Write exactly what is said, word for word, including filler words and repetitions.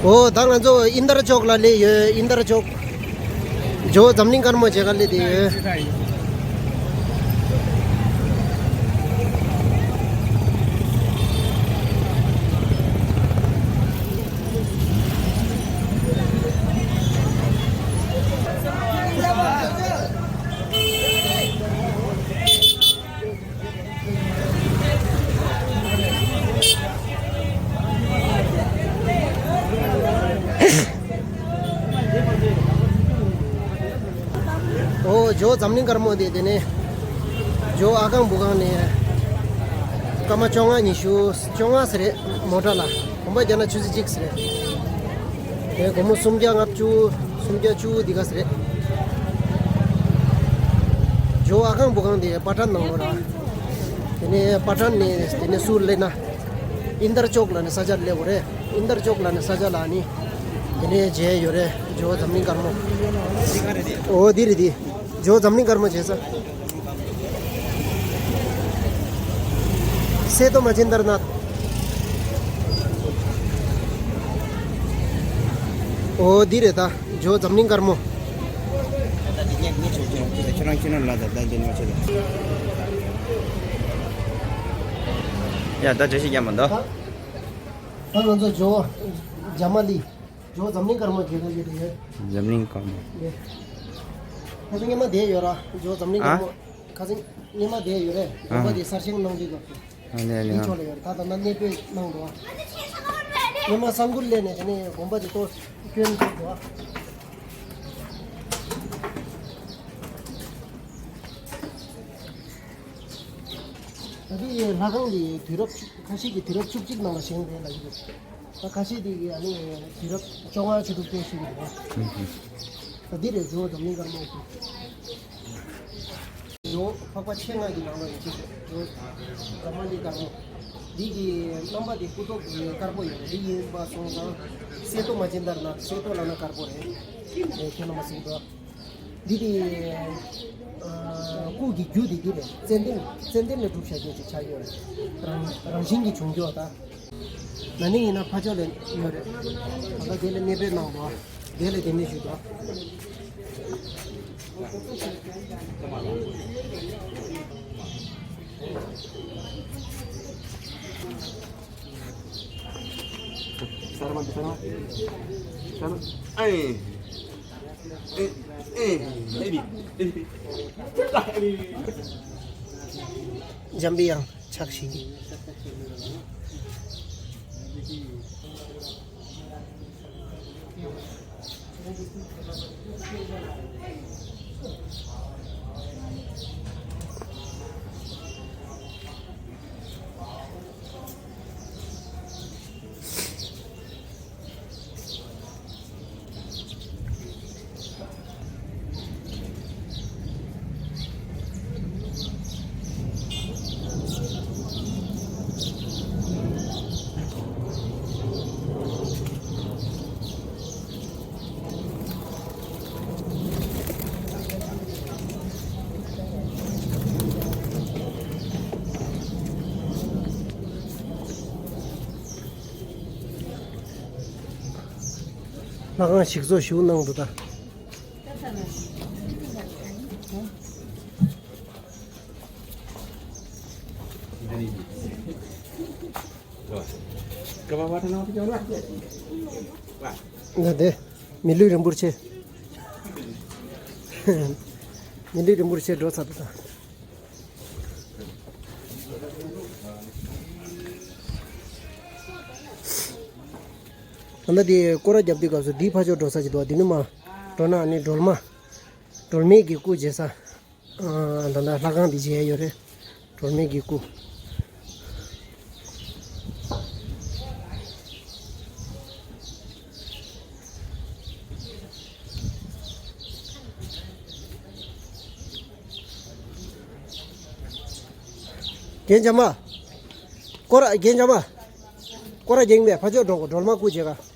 འོ་ད་ང་ཚོ་ཨིན་དར་ཅོག་ལ་སླེབས་ཡོད། ཨིན་དར་ཅོག་ཇོ་བོ་འཛམ་གླིང་དཀར་མོ་མཇལ་ག་སླེབས་བསྡད་ཡོད། ཨོ་ཇོ་བོ་འཛམ་གླིང་དཀར་མོ་དེ། དེ་ནས་ཇོ་བོ་ཨ་ཁང་བུ་ཁང་ནས་སྐར་མ་བཅོ་ལྔ་ཉི་ཤུ། བཅོ་ལྔ་ཟེར་རེད། མོ་ཊ་ལ་གོམ་པ་རྒྱག་ན་ཆུ་ཚོད་གཅིག་ཟེར་རེད། དེ་སྒོར་མོ་སུམ་བརྒྱ་ལྔ་བཅུ། སུམ་བརྒྱ་བཅུ་འདི་ག་ཟེར་རེད། ཇོ་བོ་ཨ་ཁང་བུ་ཁང་དེ་པ་ཊན་ནང་ལོགས་ར། དེ་ནས་པ་ཊན་ནས་དེ་ནས་སུ་སླེབས་ན། ཨིན་དར་ཅོག་ལབ་ནས་ས་ཆར་སླེབས་དགོས་རེད། ཨིན་དར་ཅོག་ལབ་ནས་ས་ཆ་ལ་ནི། དེ་ནས་མཇལ་ཡོད་རེད། ཇོ་བོ་འཛམ་གླིང་དཀར་མོ། འོ་འདི་རེད་འདི། ཇོ་བོ་འཛམ་གླིང་དཀར་མོ་མཇལ་ས། སེ་ཏོ་མ་ཅིན་དར་ནཱཐ། འོ་འདི་རེད་ད། ཇོ་བོ་འཛམ་གླིང་དཀར་མོ། ཡ་ད་བརྗོད་གཞི་རྒྱབ་མ་འདུག་ད་ང་ཚོ་ཇོ་བོ་འཇམ་མ་ལི། ཇོ་བོ་འཛམ་གླིང་དཀར་མོ་མཇལ་ག་ཡོད་དེ་ཡོད། འཛམ་གླིང་དཀར་མོ། ཡོད། ཁ་སང་སྔོན་མ་བསྡད་ཡོད་ར། ཇོ་བོ་འཛམ་གླིང་ཨ། དཀར་མོ། ཁ་སང་སྔོན་མ་བསྡད་ཡོད་རེད། ཨ། དགོན་པ་དེ་གསར་བཞེངས་གནང་དུས་སྐབས་སུ། ཨ་ལེ་ལེ། དེའི་ཕྱོགས་ལ་ཡོད་རེད། ད་ད་ལྟ་གནས་སྤོས་གནང་འདུག་ཨ། སྔོན་མ་ས་འགུལ་སླེབས་ནས་དེ་ནས་དགོན་པ་དེ་གཏོར་སྐྱོན་བྱས་འདུག་ཨ། ད་དེ་ལྷ་ཁང་དེ་དུས་རབས་བཅུ། ཁ་ཤས་ཀྱིས་དུས་རབས་བཅུ་གཅིག་ནང་ལ་བཞེངས་རེད་ལབ་ཀྱི་འདུག་ད་ཁ་ཤས་དེ་གིས་ཨ་ནི་དུས་རབས་བཅོ་ལྔ་བཅུ་དྲུག་བཅུ་བཞི་གི་འདུག་ད་འདི་རེད། ཇོ་བོ་འཛམ་གླིང་དཀར་མོ་དེ། ཇོ་བོ་འཕགས་པ་ཆེ་ལྔ་གི་ནང་ལ་ཡིན་གཅིག་རེད། ཇོ་བོ་འཛམ་མ་ལི་དཀར་མོ། འདི་གི་རྣམ་པ་དེ་སྐུ་ཐོག་གི་དཀར་པོ་ཡོད་རེད། འདི་ཡིན་པ་སོང་ཙང་སེ་ཏོ་མ་ཅིན་དར་ནཱཐ། སེ་ཏོ་ལབ་ན་དཀར་པོ་རེད། ཁྱེད་རྣམ་པ་གཟིགས་དང་། འདི་དེ་ཨ། སྐུ་གི་རྒྱུ་དེ་འདི་རེད། ཙན་དན། ཙན་དན་ལས་གྲུབ་བཞག་རྒྱུ་ཅིག་ཆགས་ཡོད་རེད། རང་རང་བཞིན་གྱིས་བྱུང་རྒྱུ་ད། ན་ནིང་ཡིན་ན་ཕར་ཕྱོགས་ལ་ཡོད་རེད། ད་ལྟ་དེ་ལ་གནས་སྤོས་གནང་འདུག་དེ་ལ་དེ་ནས་ཞུས་འདུག་ཨེ། ཨེ། ཨེ། འཇམ་པའི་དབྱངས་ཕྱག་བཞི་གི། ལྷ་ཁང་ཞིག་གསོ་ཞུ་གནང་འདུག་ད། ད་དེ་མི་ལུས་རིན་པོ་ཆེ། མི་ལུས་རིན་པོ་ཆེ་འགྲོ་ཚར་འདུག་ད། ད་ལྟ་དེ་སྐོར་ར་རྒྱབ་དུས་སྐབས་སུ་འདིའི་ཕར་ཕྱོགས་འགྲོ་ས་ཅིག་འདུག་འདི་ནས་མར་འགྲོ་ན་ནི་སྒྲོལ་མ། སྒྲོལ་མའི་གི་སྐུ་མཇལ་ས། ཨ། ད་ལྟ་ལྷ་ཁང་འདི་མཇལ་ཡོད་རེད། སྒྲོལ་མའི་གི་སྐུ། རྒན་འཇམ་པ། སྐོར་ར། རྒན་འཇམ་པ། སྐོར་ར་རྒྱག་གི་མེད། ཕར་ཕྱོགས་འགྲོ་དགོས། སྒྲོལ་མ་སྐུ་མཇལ་ག།